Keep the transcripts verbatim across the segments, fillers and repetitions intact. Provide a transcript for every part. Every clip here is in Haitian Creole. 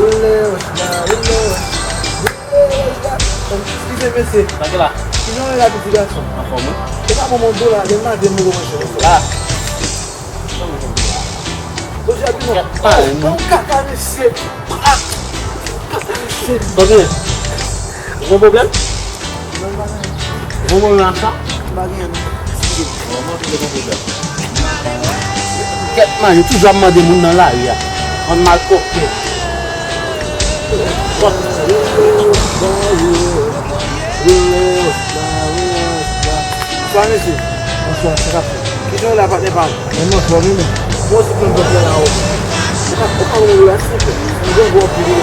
Woule wòch la, woule wòch la, woule wòch la. Eskize, mesye. Sa ki la? Kijan w ye la, piti gason? Anfòm, wi. Ou pa ban m yon dola, men m mande m pou manje, mesye. Ah. Bondye ap vin. Kèt pale, non. Yon kaka, mesye. Ah. Kaka, mesye. Kòbyen? Ou gen pwoblèm? Bon, mwen, nan sa? M pa gen anyen, non. Kèt, man, yo toujou ap mande moun nan lari a. Bann malpwòpte. Bonswa, mesye. Bonswa, sa k ap fèt? Kijan w ye la, patnè pa m? Mwen, m anfòm, wi, men. Mwen osi, mwen, patnè la, o. Ou pa, ou pa wè w la, silvouplè. M grangou anpil, wi.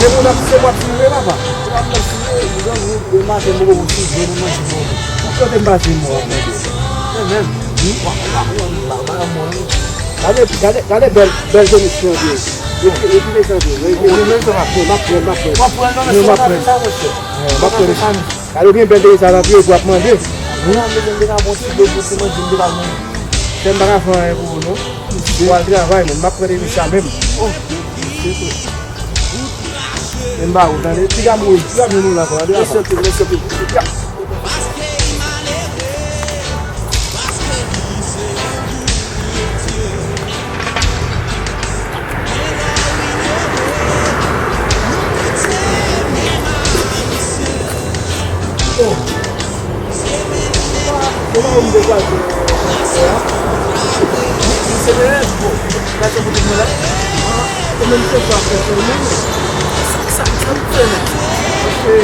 Se moun ap, se w ap swiv, papa. Ou pa ap swiv, m grangou, e maten, m poko swiv, mwen manje, mwen. Kote m pase, mwen, ap mande. Mwen menm. Wi. Wa, wa, wa, wa, wa, mwen. Gade, gade, gade bèl, bèl tenis mwen, wi. Yo, yo, yo, yo, yo, m ap pran, m ap pran. W ap pran, non, men se w ap fè sa, monchè. W ap pran. Gade, ou gen bèl de sa nan pye, pou ap mande. Wi. Mwen, mwen, mwen, mwen, mwen, mwen, mwen, mwen, mwen, mwen, mwen, Sè m pa ka fè anyen pou ou, non. Ou al travay, men m ap pran depi sa menm. Oh, se tou. Men m ba ou, tande. Piga m woy, piga m nou la, tande. Mèsi anpil, mèsi anpil. Oh. Kòman ou m degaje, eh, eh, misye te rèv, bon, gason kote mwen la? Ah, ou menm se sa fè sèlman, men. Sa, sa, sa m fè, men? Paske,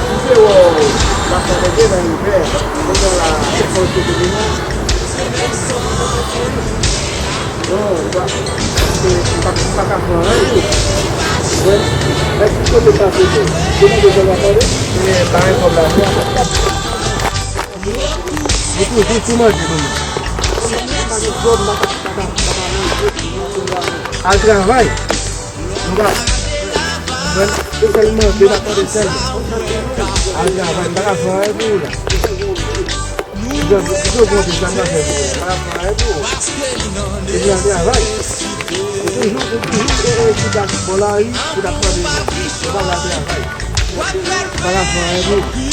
m te wè w, la fè lè gen nan ivè, kounye a la, se fò w te vini, non? Non, m pa, m pa, m pa ka fè anyen tou. Wè, lè tout kote pase tou. Depi de zòn w ap mande, men pa gen kòb la. Ou toujou sou manje, mwen. Al travay. M pa, se sèl manje, m ap mande sèl. Al travay, m pa ka fè anyen pou ou la. Yo, yo, yo, bon, se sa m ta fè pou ou. Pa pran anyen pou ou. Epi al travay. Ou toujou, ou toujou, e, e, sou dat bò lari, ou t ap mande mwen. Ou pa al travay. Pa pran anyen pou ou.